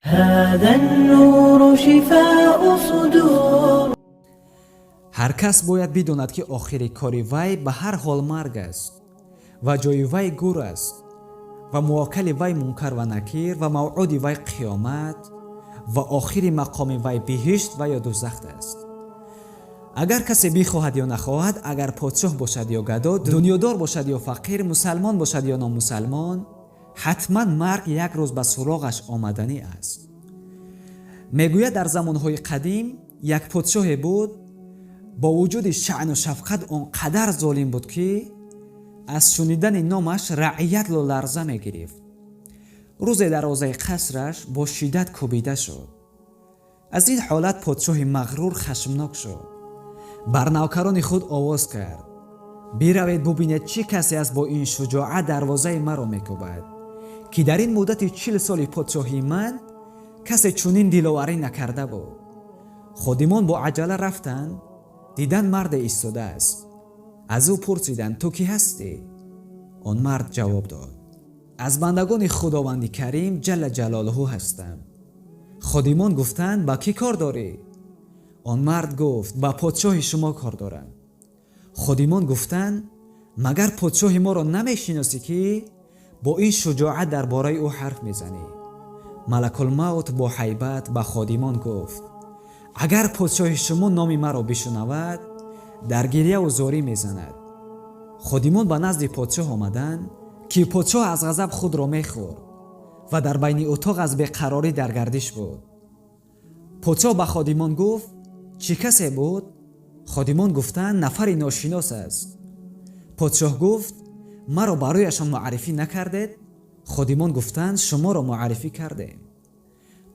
هذا النور شفاء صدور. Ҳар кас бояд бидонад, ки охири кори вай ба ҳар ҳол марг аст ва ҷои вай гур аст ва муваккали вай мункар ва накир ва мавъуди вай қиёмат ва охири мақоми вай биҳишт ва ё дузах аст. Агар касе бихоҳад ё нахоҳад, агар подшоҳ бошад ё гадо, дунёдор бошад ё фақир, мусалмон бошад ё номусалмон, ҳатман марг як рӯз ба суроғаш омаданӣ аст. Мегӯяд, дар замонҳои қадим як подшоҳе буд, бо вуҷуди шаъну шафқат он қадар золим буд, ки аз шунидани номаш раъиятро ларза мегирифт. Рӯзе дарвозаи қасраш бо шиддат кӯбида шуд. Аз ин ҳолат подшоҳи мағрур хашмнок шуд, бар навкарони худ овоз кард: «Биравед, бубинед, чӣ касе аст, бо ин шуҷоат дарвозаи маро мекӯбад, ки дар ин муддати 40 соли подшоҳии ман касе чунин диловарӣ накарда буд». Ходимон бо аҷала рафтанд, дидан марде истодааст. Аз ӯ пурсиданд: «Ту кӣ ҳастӣ?» Он мард ҷавоб дод: «Аз бандагони Худованди Карим ҷалла ҷалолуҳу ҳастам». Ходимон гуфтанд: «Ба кӣ кор дорӣ?» Он мард гуфт: «Ба подшоҳи шумо кор дорам». Ходимон гуфтанд: «Магар подшоҳи моро намешиносӣ, ки бо ин шуҷоат дар бораи ӯ ҳарф мезанӣ?» Малакулмавт бо ҳайбат ба ходимон гуфт: «Агар подшоҳи шумо номи маро бишунавад, дар гирьяву зорӣ мезанад». Ходимон ба назди подшоҳ омаданд, ки подшоҳ аз ғазаб худро мехӯрд ва дар байни утоқ аз беқарорӣ дар гардиш буд. Подшоҳ ба ходимон гуфт: «Чӣ касе буд?» Ходимон гуфтанд: «Нафари ношинос аст». Подшоҳ гуфт: «Маро барояшон муаррифӣ накардед?» Ходимон гуфтанд: «Шуморо муаррифӣ кардем».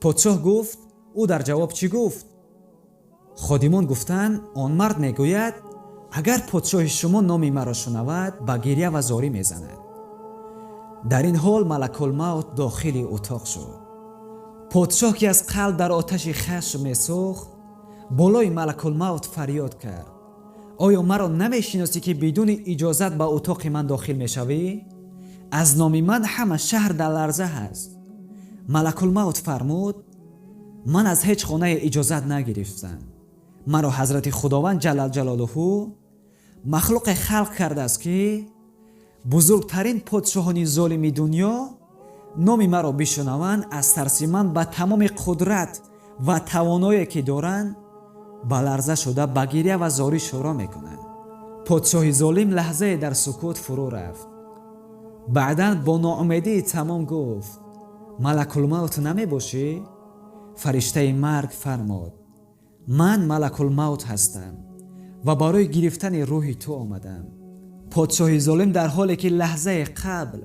Подшоҳ гуфт: «Ӯ дар ҷавоб чӣ гуфт?» Ходимон гуфтанд: «Он мард мегӯяд, агар подшоҳи шумо номи маро шунавад, ба гирья ва зорӣ мезанад». Дар ин ҳол Малакулмавт дохили утоқ шуд. Подшоҳ, ки аз қалб дар оташи хашм месӯхт, болои Малакулмавт фарёд кард: «Оё маро намешиносӣ, ки бидуни иҷозат ба утоқи ман дохил мешавӣ? Аз номи ман ҳама шаҳр дар ларза ҳаст». Малакулмавт фармуд: «Ман аз ҳеҷ хонае иҷозат нагирифтам. Маро ҳазрати Худованд ҷалал ҷалолуҳу махлуқе халқ кардааст, ки бузургтарин подшоҳони золими дунё номи маро бишунаванд, аз тарси ман ба тамоми қудрат ва тавоное ки доранд, ба ларза шуда, ба гирья ва зорӣ шурӯъ мекунанд». Подшоҳи золим лаҳзае дар сукут фурӯ рафт. Баъдан бо ноумедии тамом гуфт: «Малакулмавт намебошӣ?» Фариштаи марг фармуд: «Ман Малакулмавт ҳастам ва барои гирифтани рӯҳи ту омадам». Подшоҳи золим дар ҳоле ки лаҳзаи қабл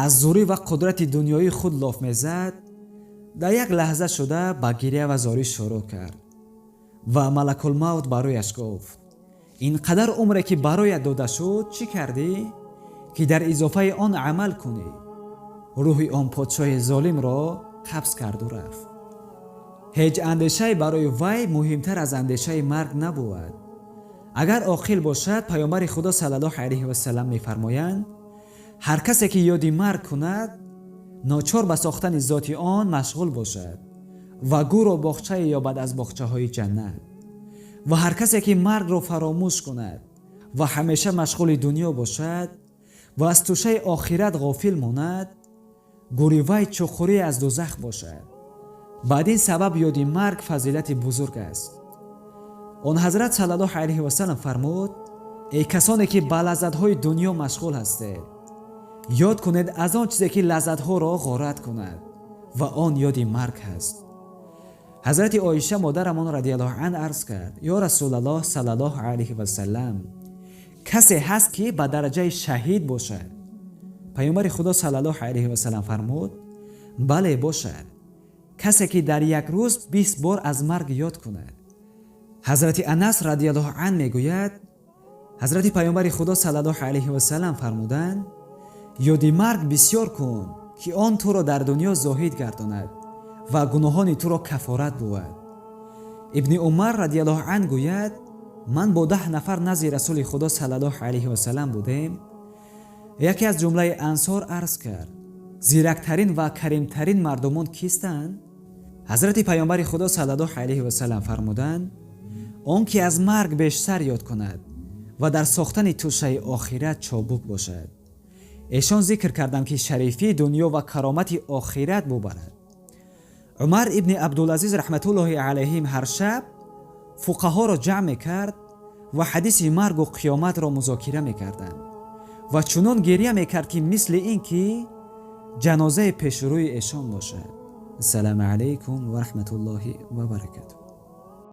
аз зӯрӣ ва қудрати дунёии худ лоф мезад, дар як лаҳза шуда ба гирья ва зорӣ шурӯъ кард ва Малакулмавт барояш гуфт: «Ин қадар умре ки бароят дода шуд, чӣ кардӣ, ки дар изофаи он амал кунӣ?» Рӯҳи он подшоҳи золимро қабз карду рафт. Ҳеҷ андешае барои вай муҳимтар аз андешаи марг набувад, агар оқил бошад. Паёмбари Худо саллаллоҳу алайҳи васалам мефармоянд: «Ҳар касе ки ёди марг кунад, ночор ба сохтани зоти он машғул бошад ва гӯро боғчае ёбад аз боғчаҳои ҷаннат. Ва ҳар касе ки маргро фаромӯш кунад ва ҳамеша машғули дунё бошад ва аз тӯшаи охират ғофил монад, гӯри вай чуқурӣ аз дузах бошад». Бад ин сабаб ёди марг фазилати бузург аст. Он ҳазрат саллаллоҳу алайҳи васалам фармуд: «Эй касоне ки ба лаззатҳои дунё машғул ҳастед, ёд кунед аз он чизе ки лаззатҳоро ғорат кунад, ва он ёди марг ҳаст». Ҳазрати Оиша модарамон радиаллоҳу ан арз кард: «Ё Расулаллоҳ саллаллоҳу алайҳи васалам, касе ҳаст, ки ба дараҷаи шаҳид бошад?» Паёмбари Худо саллаллоҳу алайҳи васалам фармуд: «Бале, бошад, касе ки дар як рӯз 20 бор аз марг ёд кунад». Ҳазрати Анас радиаллоҳу ан мегӯяд: ҳазрати паёмбари Худо саллаллоҳу алайҳи васалам фармуданд: «Ёди марг бисёр кун, ки он туро дар дунё зоҳид гардонад ва гуноҳони туро кафорат бувад». Ибни Умар радиаллоҳу ан гӯяд: ман бо 10 нафар назди Расули Худо саллаллоҳу алайҳи васалам будем. Яке аз ҷумлаи ансор арз кард: «Зирактарин ва каримтарин мардумон кистанд?» Ҳазрати Паёмбари Худо саллаллоҳу алайҳи васаллам фармуданд: он ки аз марг бештар ёд кунад ва дар сохтани тӯшаи охират чобук бошад. Эшон зикр карданд, ки шарифии дунё ва каромати охират бубарад. Умар ибни Абдулазиз раҳматуллоҳи алайҳим ҳар шаб фуқаҳоро ҷамъ мекард ва ҳадиси маргу қиёматро музокира мекарданд ва чунон гирья мекард, ки мисли ин ки ҷанозаи пешрӯи эшон бошад. Ассалому алайкум ва раҳматуллоҳи ва баракатуҳ.